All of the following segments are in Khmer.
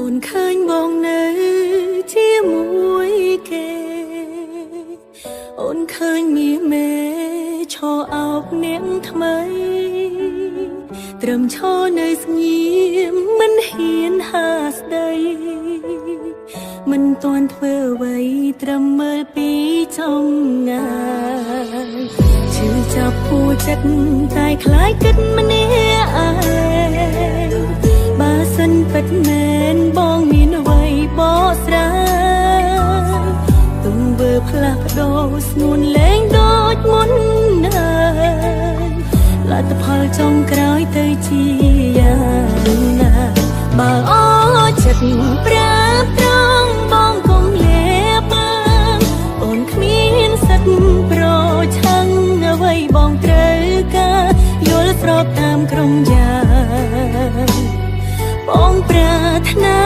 អូនឃើញបងនៅជាមួយគេអូនឃើញមានមេឈរអោបនាងថ្មីត្រឹមឈរនៅស្ងៀមមិនហ៊ានហាស្ដីមិនទាន់ធ្វើអ្វីត្រឹមមើលពីចុងងាយឈឺចាប់ពូចិត្តតែខ្លាចគិតម្នាក់ឯងបើសិនពិតមែនបងមានអ្វីបកស្រាយទង្វើផ្លាស់ប្ដូរស្ងួនលែងដូចមុនណាលទ្ធផលចុងក្រោយទៅជាយ៉ាងណាបើអចិត្តប្រាប់ត្រង់បងកុំលាបានអូនគ្មានសិទ្ធិប្រឆាំងអ្វីបងត្រូវការយល់ស្របតាមក្រុមយ៉ាងបងប្រាថ្នា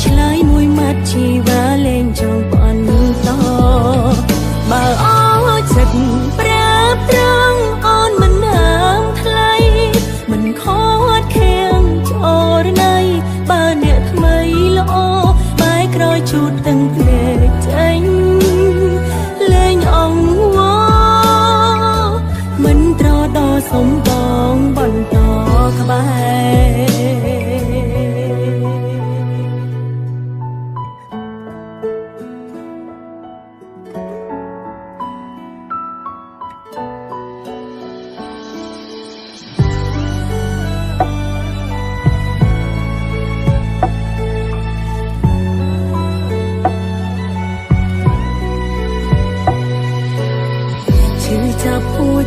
ឆ្លើយមួយម៉ាត់ជីវ៉ាលែងចង់បន្តបើអចិត្តប្រាប់ត្រង់អូនមិនហាមថ្លៃមិនខត់ខាំងចរណៃបើអ្នកថ្មីល្អបែរក្រោយជូតទាំងភ្នែកចេញលែងអង្វរមិនត្រដល់សំបងបន្តក្បែរ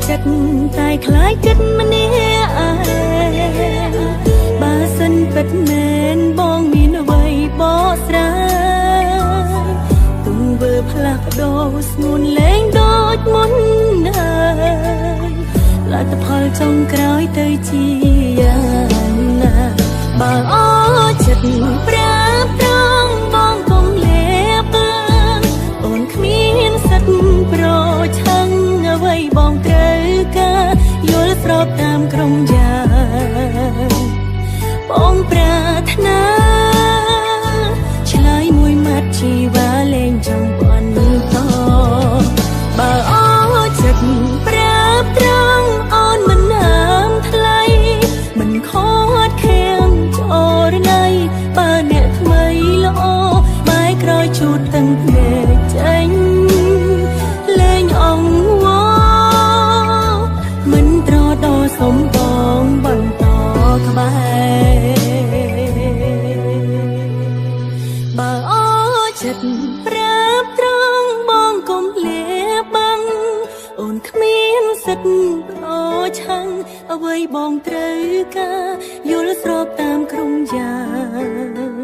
ចិត្តតែខ្លាចគិតម្នាក់ឯងបើសិនពិតមែនបងមានអ្វីបកស្រាយទង្វើផ្លាស់ប្ដូរស្ងួនលែងដូចមុនណាលទ្ធផលចុងក្រោយទៅជាយ៉ាងណាបើអចិត្តប្រាប់ត្រង់បងកុំលាបានអូនគ្មានសិទ្ធិប្រឆាំងអ្វីបងត្រូវការយល់ស្របតាមក្រុមយ៉ាងបងប្រាថ្នាឆ្លើយមួយម៉ាត់ជីវ៉ាលែងចង់បន្តបើអចិត្តប្រាប់ត្រង់អូនមិនហាមថ្លៃមិនខត់ខាំងចរណៃបើអ្នកថ្មីល្អបែរក្រោយជូតទាំងភ្នែកចេញលែងអង្វរមិនត្រដល់សំបងបន្តក្បែរបើអចិត្តប្រាប់ត្រង់បងកុំលាបាំងអូនគ្មានសិទ្ធិប្រឆាំងអ្វីបងត្រូវការយល់ស្របតាមក្រុមយ៉ា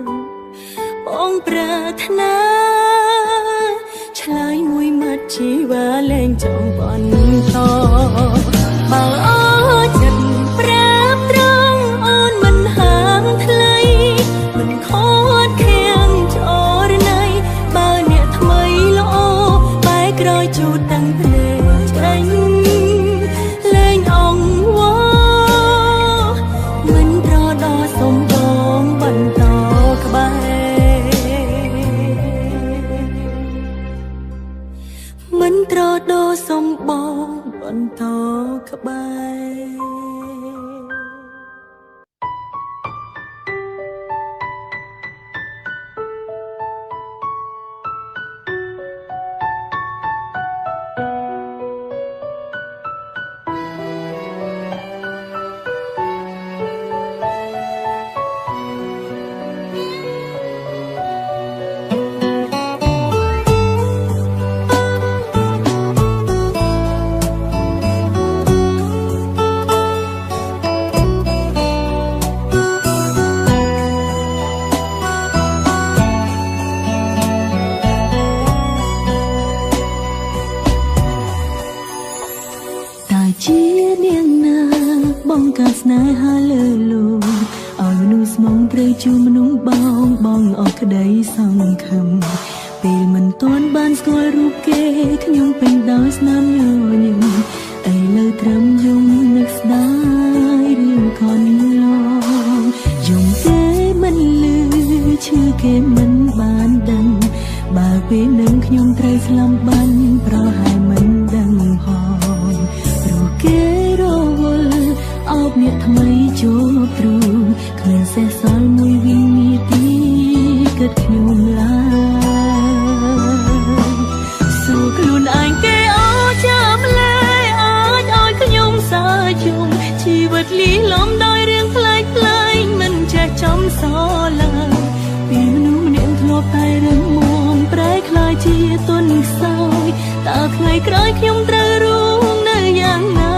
ងបងប្រាថ្នាឆ្លើយមួយម៉ាត់ជីវ៉ាលែងចង់បន្តបើអចិត្តប្រាប់ត្រង់អូនមិនហាមថ្លៃមិនខត់ខាំងចរណៃបើអ្នកថ្មីល្អបែរក្រោយជូតទាំងភ្នែកចេញលែងអង្វរមិនត្រដល់សំបងបន្តក្បែរមិនត្រដល់សំបងបន្តក្បែរ ត្រូវជួមនុស្សបងបងអស់ក្តីសង្ឃឹមពេលមិនទាន់បានស្គាល់រូបគេខ្ញុំពេញដោយស្នាមញញឹមឥឡូវត្រឹមយំនឹកស្ដាយរឿងកន្លងយំគេមិន គេមិនបានដឹងបើពេលនឹងខ្ញុំត្រូវស្លាប់បាញ់ប្រហែលមិនដឹងផងព្រោះគេរវល់អោបអ្នកថ្មីជួបទ្រូងគ្មានសេះសល់មួយវិនាទីគិតខ្ញុំឡើយសួរខ្លួនឯងគេអោចាំលែអាចឲ្យខ្ញុំសើជុំជីវិតលីលំដោយរឿងប្លែកប្លែកមិនចេះចំសឡើយពីមនុស្សម្នាក់ធ្លាប់តែរឹងមាំប្រែក្លាយជាទុនខ្សោយតើថ្ងៃក្រោយខ្ញុំត្រូវរួងនៅយ៉ាងណា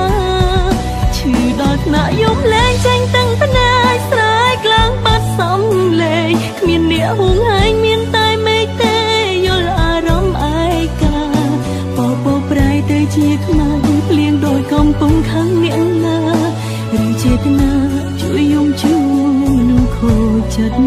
ឈឺដល់ថ្នាក់យំលែងចេញទាំងភ្នែកស្រែកឡើងបាត់សំលេងគ្មានអ្នកហួងហែងមានតែមេឃទេយល់អារម្មណ៍ឯកាពពប្រែទៅជាខ្មៅភ្លៀងដោយកំពុងខឹងអ្នកណាឬចេតនាជួយយំជួមនុស្សខូចចិត្ត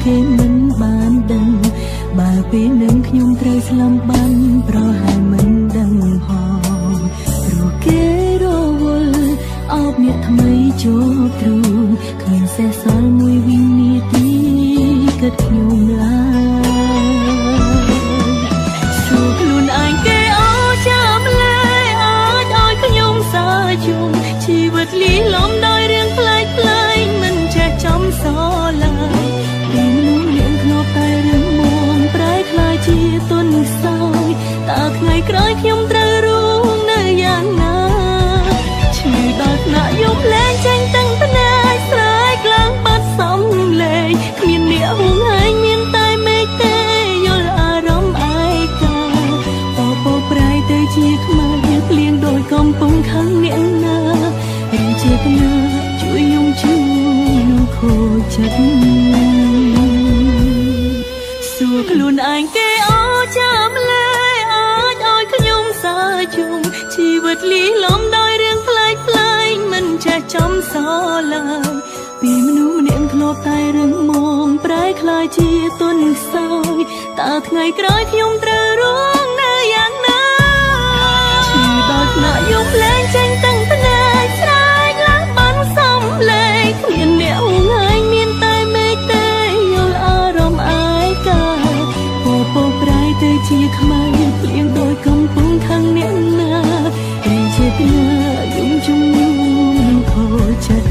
គេមិនបានដឹងបើពេលនឹងខ្ញុំត្រូវស្លាប់បាញ់ប្រហែលមិនដឹងផងព្រោះគេរវល់អោបអ្នកថ្មីជួបទ្រូងគ្មានសេះសល់មួយវិនាទីគិតខ្ញុំឡើយសួរខ្លួនឯងគេអោចាំលែអាចឲ្យខ្ញុំសើជុំជីវិតលីលំដោយរឿងប្លែកប្លែកមិនចេះចំសឡើយពីមនុស្សម្នាក់ធ្លាប់តែរឹងមាំប្រែក្លាយជាទុនខ្សោយតើថ្ងៃក្រោយខ្ញុំត្រូវរួងនៅយ៉ាងណាឈឺដល់ថ្នាក់យំលែងចេញទាំងភ្នែកស្រែកឡើងបាត់សំលេងគ្មានអ្នកហួងហែងមានតែមេឃទេយល់អារម្មណ៍ឯកាពពប្រែទៅជាខ្មៅភ្លៀងដោយកំពុងខឹងអ្នកណាឬចេតនាជួយយំជួមនុស្សខូចចិត្តសួរខ្លួនឯងគេអោចាំលែអាចឲ្យខ្ញុំសើជុំជីវិតលីលំដោយរឿងប្លែកប្លែកមិនចេះចំសឡើយពីមនុស្សម្នាក់ធ្លាប់តែរឹងមាំប្រែក្លាយជាទុនខ្សោយតើថ្ងៃក្រោយខ្ញុំត្រូវរួងនៅយ៉ាងណាឈឺដល់ថ្នាក់យំលែងចេញទាំងភ្នែកស្រែកឡើងបានសំលេងគ្មានអ្នកហួងហែងមានតែមេឃទេយល់អារម្មណ៍ឯកាពពប្រែទៅជាខ្មៅភ្លៀងដោយកំពុងខឹងអ្នកណាឬចេតនាយំជុំមនុស្សខូចចិត្ត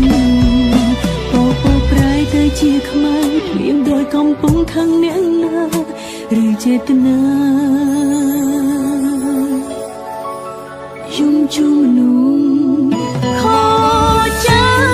ពពប្រែទៅជាខ្មៅភ្លៀងដោយកំពុងខឹងអ្នកណាឬចេតនាយំជុំមនុស្សខូចចិត្ត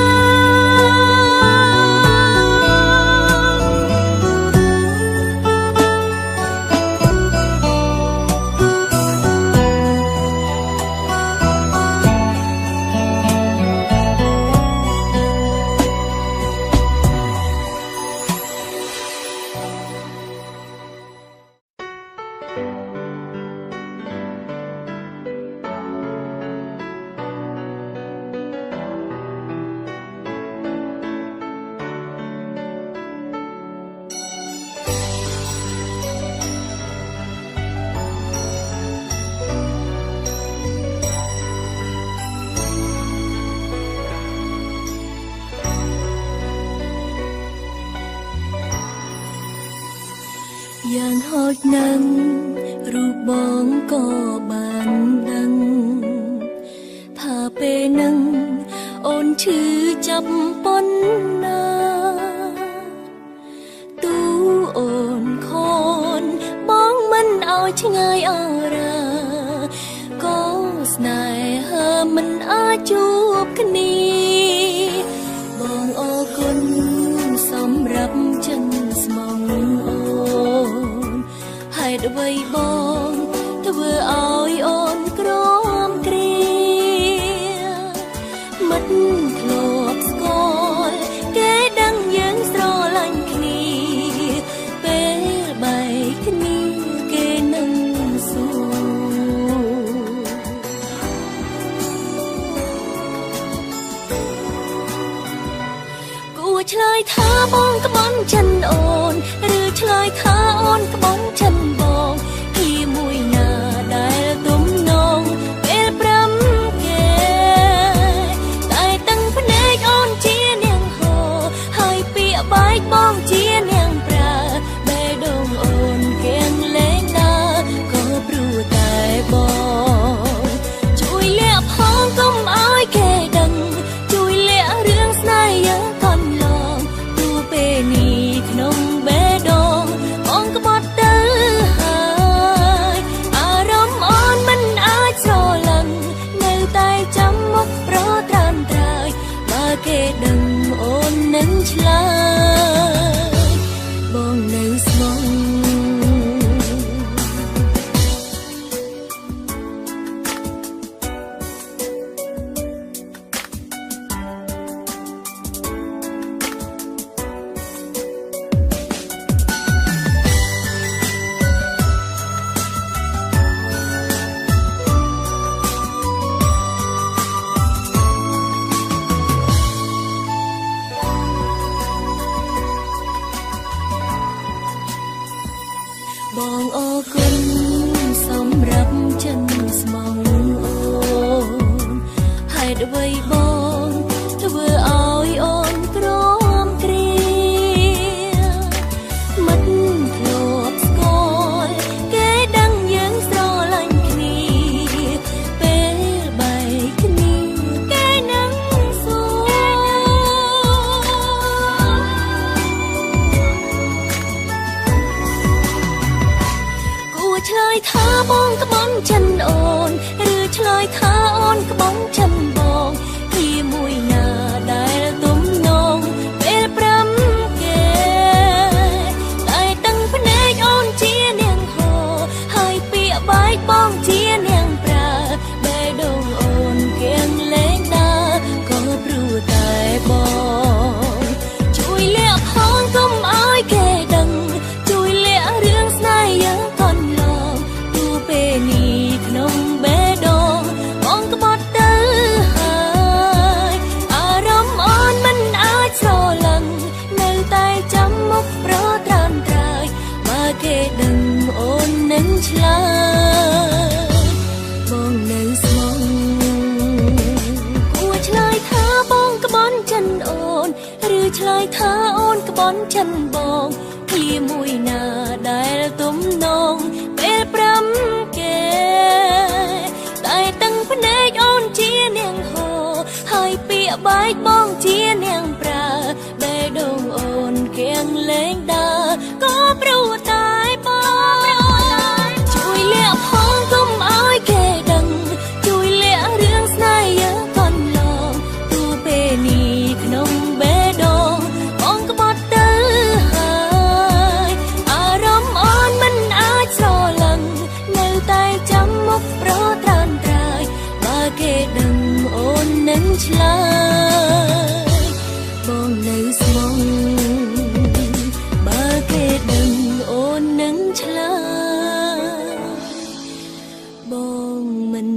យ៉ាងហោចណាស់រូបបងក៏បានដឹងថាពេលនឹងអូនឈឺចាប់ប៉ុណ្ណាទូអូនខនបងមិនឲ្យឆ្ងាយអរាក៏ស្នេហាមិនអាចជួបគ្នាបងអរគុណសម្រាប់ចិនស្ម េតុអ្វីបងធ្វើឲ្យអូនក្រំគ្រាមិត្តធ្លាប់ស្គាល់គេដឹងយើងស្រឡាញ់គ្នាពេលបែកគ្នាគេនឹងសួរគួរឆ្លើយថាបងក្បន់ចិនអូនឬឆ្លើយថាអូនក្បន់ចិនបងជាមួយណាដែលទំនងពេលប្រាំគេតែតាំងភ្នែកអូនជានាងហោហើយពាក្យបែកបងជានាងប្រើបេះដូងអូនគៀងលែងដើរក៏ព្រោះតែបងជួយលាក់ផងកុំឲ្យគេដឹងជួយលាក់រឿងស្នេហ៍យើងកន្លងទោះពេលនេះក្នុងបេះដូងបងក្បត់ទៅហើយអារម្មណ៍អូនមិនអាចស្រឡាញ់នៅតែចាំមុខប្រត្រានត្រើយបើគេដឹងអូននឹងឆ្លើយបងនៅស្មងបងអរគុណសម្រាប់ចិនស្មងអូនហេតុអ្វីបងធ្វើឲ្យអូនក្រំគ្រាមិត្តធ្លាប់ស្គាល់គេដឹងយើងស្រឡាញ់គ្នាពេលបែកគ្នាគេនឹងសួរគួរឆ្លើយថាបងក្បន់ចិនអូនឬឆ្លើយថាអូនក្បន់ចិនបងជាមួយណាដែលទំនងពេលប្រាំគេតែតាំងភ្នែកអូនជានាងហោហើយពាក្យបែកបងជានាងប្រើបេះដូងអូនគៀងលែងដើរក៏ព្រោះតែបងជួយលាក់ផងកុំឲ្យគេដឹងជួយលាក់រឿងស្នេហ៍យើងកន្លងទោះពេលនេះក្នុងបេះដូងបងក្បត់ទៅហើយអារម្មណ៍អូនមិនអាចស្រឡាញ់នៅតែចាំមុខប្រត្រានត្រើយបើគេដឹងអូននឹងឆ្លើយបងនៅស្មងគួរឆ្លើយថាបងក្បន់ចិនអូនឬឆ្លើយថាអូនក្បន់ចិនបងជាមួយណាដែលទំនងពេលប្រាំគេតែតាំងភ្នែកអូនជានាងហោហើយពាក្យបែកបងជានាងប្រើបេះដូងអូនគៀងលែងដើរក៏ព្រោះតែបងជួយលាក់ផងកុំឲ្យគេដឹងជួយលាក់រឿងស្នេហ៍យើងកន្លងទោះពេលនេះក្នុងបេះដូងបងក្បត់ទៅហើយអារម្មណ៍អូនមិនអាចស្រឡាញ់នៅតែចាំមុខប្រត្រានត្រើយបើគេដឹងអូននឹងឆ្លើយបងនៅស្មងបើគេដឹងអូននឹងឆ្លើយបងមិន